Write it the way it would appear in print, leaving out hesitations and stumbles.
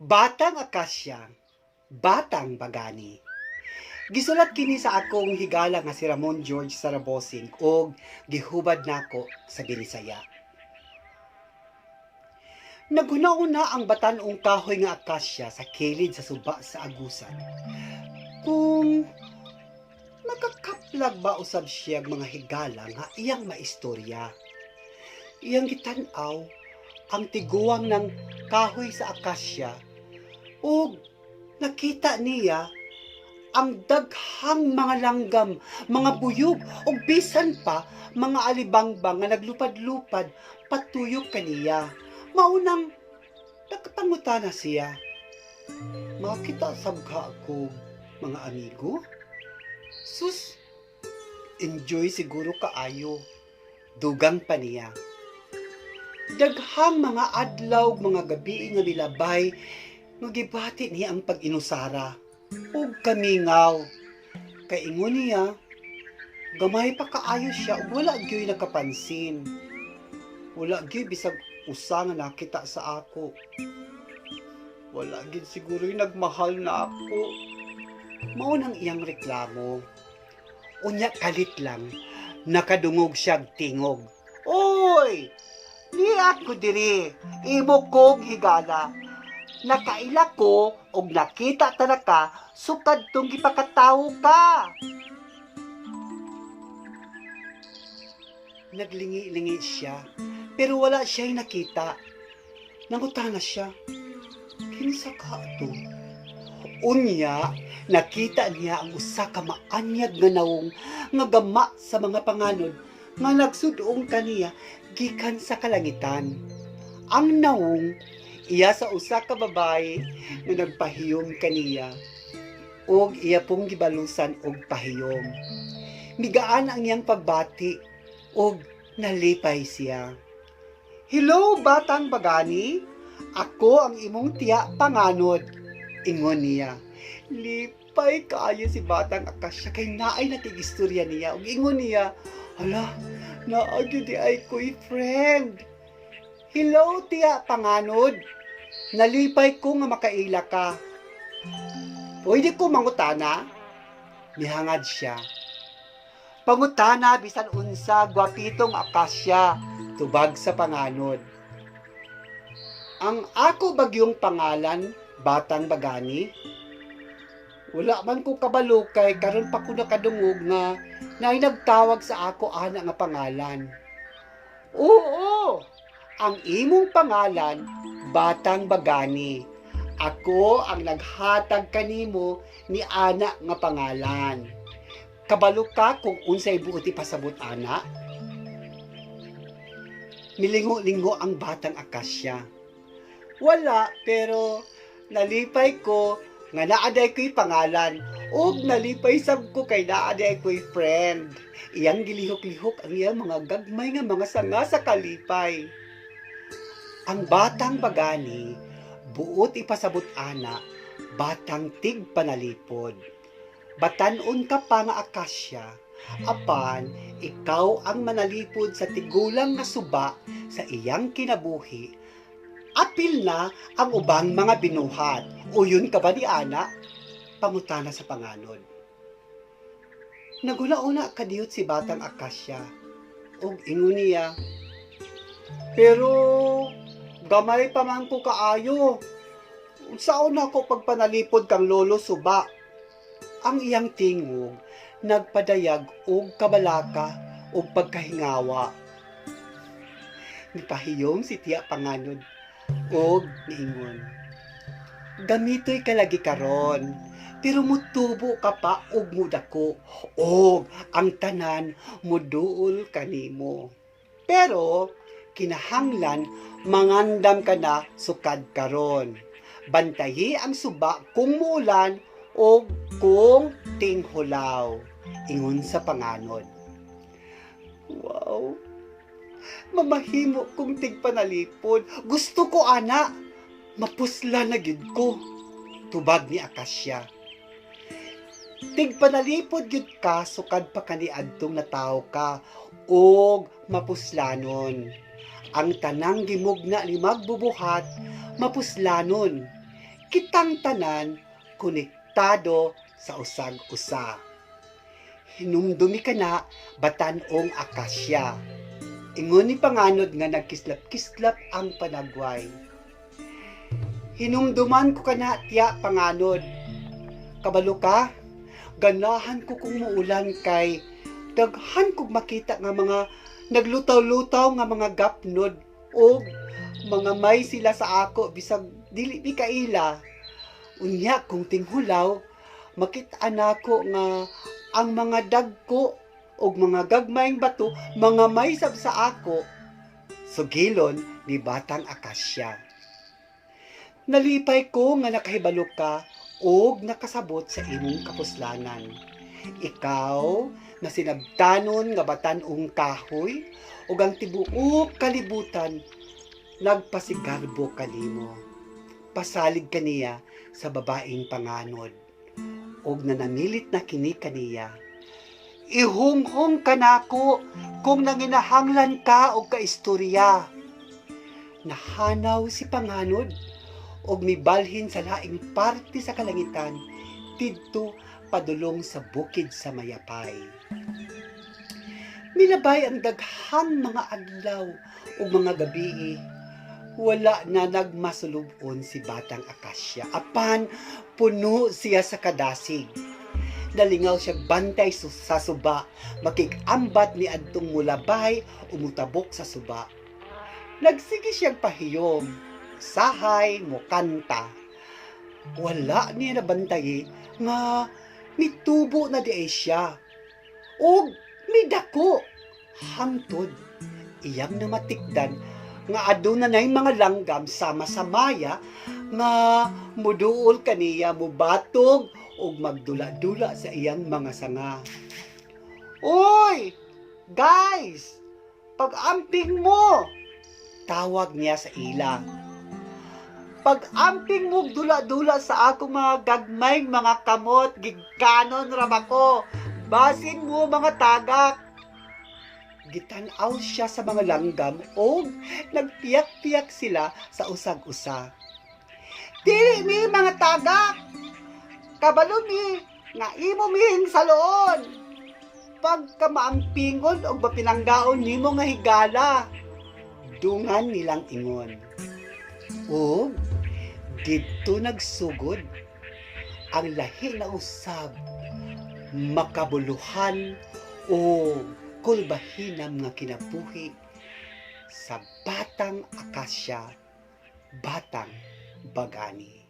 Batang Akasya, Batang Bagani. Gisulat kini sa akong higala nga si Ramon George Sarabosing og gihubad nako sa Binisaya. Naghuna-una ang batan-ong kahoy nga akasya sa kilid sa suba sa Agusan. Kung makakaplag ba usab siya og mga higala nga iyang maistorya. Iyang gitan-aw ang tiguang ng kahoy sa akasya ug nakita niya ang daghang mga langgam, mga buyog ug bisan pa mga alibangbang nga naglupad-lupad patuyok kaniya. Maunang nakapangutana siya. Makita sab ka ako mga amigo? Sus, enjoy siguro kaayo. Dugang pa niya. Daghang mga adlaw ug mga gabi nga milabay nga gibati niya ang pag-inusara ug kamingaw. Kay ingon niya, gamay pa kaayo siya ug wala gyoy nakapansin. Wala gyoy bisag usa nga nakita sa ako. Wala gid siguro yung nagmahal na ako. Mao nang iyang reklamo. Unya kalit lang, nakadungog siyag tingog. Oy! Niya ko diri, imo kog higala. Nakaila ko og nakita ta na ka sukad tong gipakatawo ka. Naglingi-lingi siya, pero wala siya'y nakita. Nangutana siya, kinsa ka to? Unya, nakita niya ang usa ka maanyag nga nawong nga gama sa mga panganod nga nagsudong kaniya gikan sa kalangitan. Ang nawong iya sa usa ka babaye nga nagpahiyom kaniya ug iya pong gibalusan og pahiyom. Migaan ang iyang pagbati ug nalipay siya. Hello, batang bagani. Ako ang imong tiya panganod. Ingon niya. Lipay kaayo si batang akasya kay naay nakigistorya niya. Ug ingon niya, hala, naa gyud diay ko'y friend. Hello, tiya panganod. Nalipay ko nga makaila ka. Pwede ko mangutana? Mihangad siya. Pangutana bisan unsa gwapitong akasya, tubag sa panganod. Ang ako bagyong pangalan, Batang Bagani? Wala man ko kabalo kay karon pa ko nakadungog nga naay nagtawag sa ako ana nga pangalan. Oo, ang imong pangalan, Batang Bagani. Ako ang naghatag kanimo ni ana nga pangalan. Kabalo ka kung unsay buot ipasabot ana? Milingo-lingo ang batang akasya. Wala, pero nalipay ko nga naa diay ko'y pangalan ug nalipay sab ko kay naa diay ko'y friend. Iyang gilihok-lihok ang iyang mga gagmay nga mga sanga sa kalipay. Ang batang bagani, buot ipasabot ana, batang tigpanalipod. Batan-on ka pa nga akasya, apan ikaw ang manalipod sa tigulang nga suba sa iyang kinabuhi. Apil na ang ubang mga binuhat. Uyon ka ba ni ana? Pangutana sa panganod. Naguna-una kadiyot si batang akasya. Og ingon niya, pero gamay pa man ko kaayo. Unsaon ako pagpanalipod kang lolo suba? Ang iyang tingog nagpadayag og kabalaka og pagkahingawa. Nipahiyom si tiya panganod og niingon. Gamitoy ka lagi karon, pero mutubo ka pa og mudako og ang tanan muduol kanimo. Pero kinahanglan mangandam ka na sukad karon. Bantayi ang suba kung muulan o kung tinghulaw. Ingon sa panganod. Wow! Mamahimo kong tigpanalipod. Gusto ko, ana. Mapusla na gyud ko. Tubag ni Akasya. Tigpanalipod gyud ka sukad pa kaniadtong natawo ka og mapuslanon. Ang tanang gimugna ni magbubuhat mapuslanon. Kitang tanan konektado sa usag usa. "Hinumdumi kana, batan-ong akasya," ingon ni panganod nga nagkislap-kislap ang panagway. "Hinumduman ko kana tiya, panganod. Kabalo ka, ganahan ko kung muulan kay daghan kog makita nga mga naglutaw-lutaw nga mga gapnod og mga may sila sa ako bisag dili mi kaila. Unya kung tinghulaw, makita nako nga ang mga dagko og mga gagmayng bato mga may sab sa ako," sugilon ni batang akasya. "Nalipay ko nga nakahibalo ka og nakasabot sa imong kapuslanan. Ikaw na sinabtanon nga batan-ong kahoy ug ang tibuok kalibutan nagpasigarbo kanimo," pasalig kaniya sa babaeng panganod. Og nanamilit na kini kaniya. "Ihunghong ka nako kung nanginahanglan ka og kaistorya." Nahanaw si panganod og mibalhin sa laing parte sa kalangitan didto padulong sa bukid sa Mayapay. Milabay ang daghang mga adlaw ug mga gabii. Wala na nagmasulubon si batang akasya. Apan puno siya sa kadasig. Nalingaw siya bantay sa suba, makig-ambat ni adtong mulabay o mutabok sa suba. Nagsige siyang pahiyom, sahay mokanta. Wala niya nabantayi nga mitubo na diay siya. Og midako hangtod iyang namatikdan nga aduna nay mga langgam sama sa maya nga muduol kaniya, mubatog ug magdula-dula sa iyang mga sanga. "Oy! Guys! Pag-amping mo!" tawag niya sa ila. "Pag-amping mo dula-dula sa akong mga gagmayng mga kamot, gigkanon ra ba ko? Basin mo mga tagak." Gitan-aw siya sa mga langgam og nagpiyak-piyak sila sa usag-usa. "Dili mi mga tagak. Kabalo mi nga imo ming saloon. Pagka maampingon og mapinanggaon nimo nga higala," dungan nilang ingon. Ug didto nagsugod ang lahi na usab makabuluhan o kulbahinam nga kinabuhi sa batang akasya, batang bagani.